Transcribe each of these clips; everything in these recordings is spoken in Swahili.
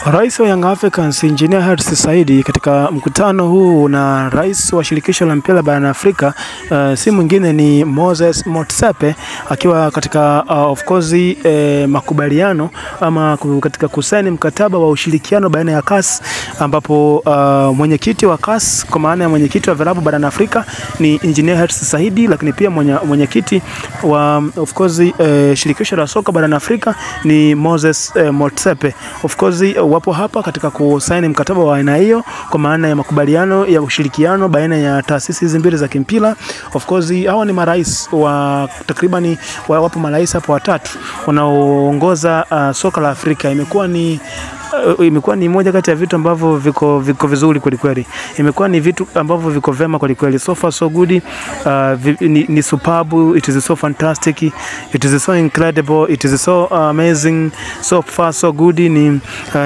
Rais wa Young Africans Engineer Hersi Said katika mkutano huu na rais wa shirikisho la mpira barani Afrika si mwingine ni Moses Motsepe, akiwa katika of course makubaliano ama katika kusaini mkataba wa ushirikiano baina ya CAS, ambapo mwenyekiti wa CAS kwa maana ya mwenyekiti wa vilabu barani Afrika ni Engineer Hersi Said, lakini pia mwenyekiti wa of course shirikisho la soka barani Afrika ni Moses Motsepe. Of course wapo hapa katika kusaini mkataba wa aina hiyo kwa maana ya makubaliano ya ushirikiano baina ya taasisi hizi mbili za kimpira. Of course hawa ni marais wa takribani, wapo marais hapo watatu wanaoongoza soka la Afrika. Imekuwa ni moja kati ya vitu ambavyo viko vizuri kweli kweli. Imekuwa ni vitu ambavyo viko vema kweli kweli. So far so good. Ni superb, it is so fantastic, it is so incredible, it is so amazing. So far so good. Ni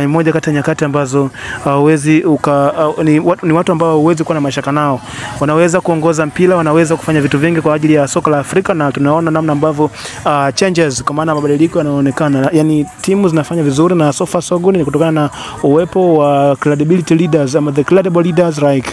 moja kati ya nyakati ambazo huwezi ni watu ambao huwezi kuwa na mashaka nao. Wanaweza kuongoza mpira, wanaweza kufanya vitu vingi kwa ajili ya soka la Afrika, na tunaona namna ambavyo changes kwa maana mabadiliko yanaonekana. Yani timu zinafanya vizuri na so far so good ni kutokana na uwepo wa credibility leaders ama the credible leaders like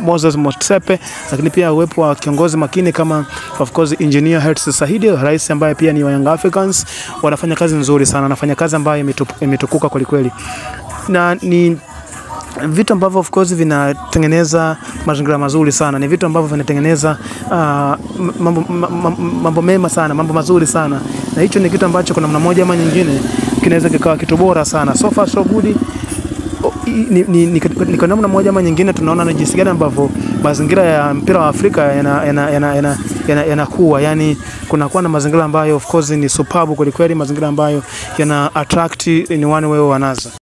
Moses Motsepe, lakini pia uwepo wa kiongozi makini kama of course Engineer Hersi Said, rais ambaye pia ni wa Young Africans. Wanafanya kazi nzuri sana, wanafanya kazi ambayo imetukuka kweli kweli, na ni vitu ambavyo of course vinatengeneza mazingira mazuri sana, ni vitu ambavyo vinatengeneza mambo mema sana, mambo mazuri sana, na hicho ni kitu ambacho kwa namna moja ama nyingine kinaweza kikawa kitu bora sana. So far so good. Ni kwa namna moja ama nyingine tunaona ni jinsi gani ambavyo mazingira ya mpira wa Afrika yanakuwa, yani kunakuwa na mazingira ambayo of course ni superb kweli kweli, mazingira ambayo yana attract in one way or another.